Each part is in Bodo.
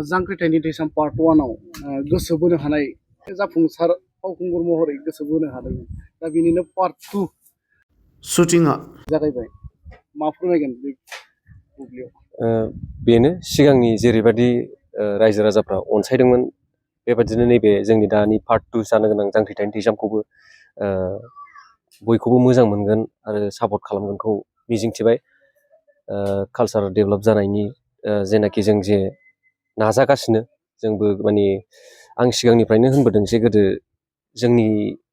जांख्रिथायनि दैसाम पार्ट 1 आव गोसो बोनो हानाय जाफुंसार फावखुंगुर महरै गोसो बोनो हादोंमोन। दा बिनिनो पार्ट 2 शुटिंआ जागायबाय। मा फोरमायगोन बे बुब्लियाव? बेनो सिगांनि जेरैबायदि रायजो राजाफ्रा अनसायदोंमोन बेबादिनो नैबे जोंनि दानि पार्ट 2 जानो गोनां जांख्रिथायनि दैसामखौबो बयखौबो मोजां मोनगोन आरो सापर्ट खालामगोनखौ मिजिंथिबाय। कालचार डेभेलप जानायनि जेनाखि जों जे नाजागासिनो जोंबो माने आं सिगांनिफ्रायनो होनबोदों जे गोदो जोंनि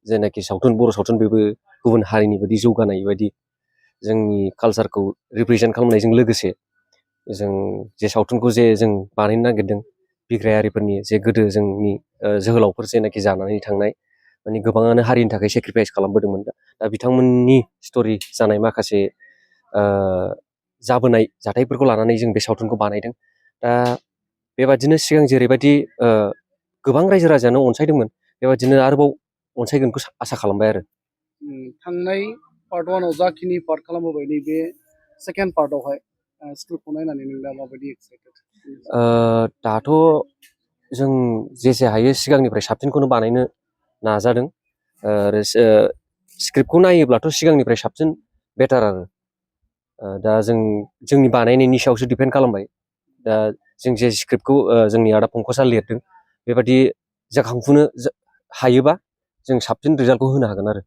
जेनाखि सावथुन बर' सावथुन बेबो गुबुन हारिनि बायदि जौगानाय बायदि जोंनि कालचारखौ रिप्रेजेन्ट खालामनायजों लोगोसे जों जे सावथुनखौ जे जों बानायनो नागिरदों बिग्रायारिफोरनि जे गोदो जोंनि जोहोलावफोर जेनाखि जानानै थांनाय माने गोबाङानो हारिनि थाखाय सेक्रिफाइस खालामबोदोंमोन। दा बिथांमोननि स्ट'रि जानाय माखासे जाबोनाय जाथायफोरखौ लानानै जों बे सावथुनखौ बानायदों। दा बेबादिनो सिगां जेरैबायदि गोबां रायजो राजायानो अनसायदोंमोन बेबादिनो आरोबाव अनसायगोनखौ आसा खालामबाय आरो। थांनाय पार्ट 1 आव जाखिनि पार्ट खालामबोबाय नैबे सेकेन्ड पार्टआवहाय स्क्रिप्टखौ नायनानै नों दा माबायदि एक्साइटेड? दाथ' जों जेसे हायो सिगांनिफ्राय साबसिनखौनो बानायनो नाजादों। आरो स्क्रिप्टखौ नायोब्लाथ' सिगांनिफ्राय साबसिन बेटार आरो दा जोंनि बानायनायनि सायावसो डिपेन्ड खालामबाय। दा जों जे स्क्रिप्टखौ जोंनि आदा पंकजआ लिरदों बेबादि जाखांफुनो हायोबा जों साबसिन रिजाल्टखौ होनो हागोन आरो।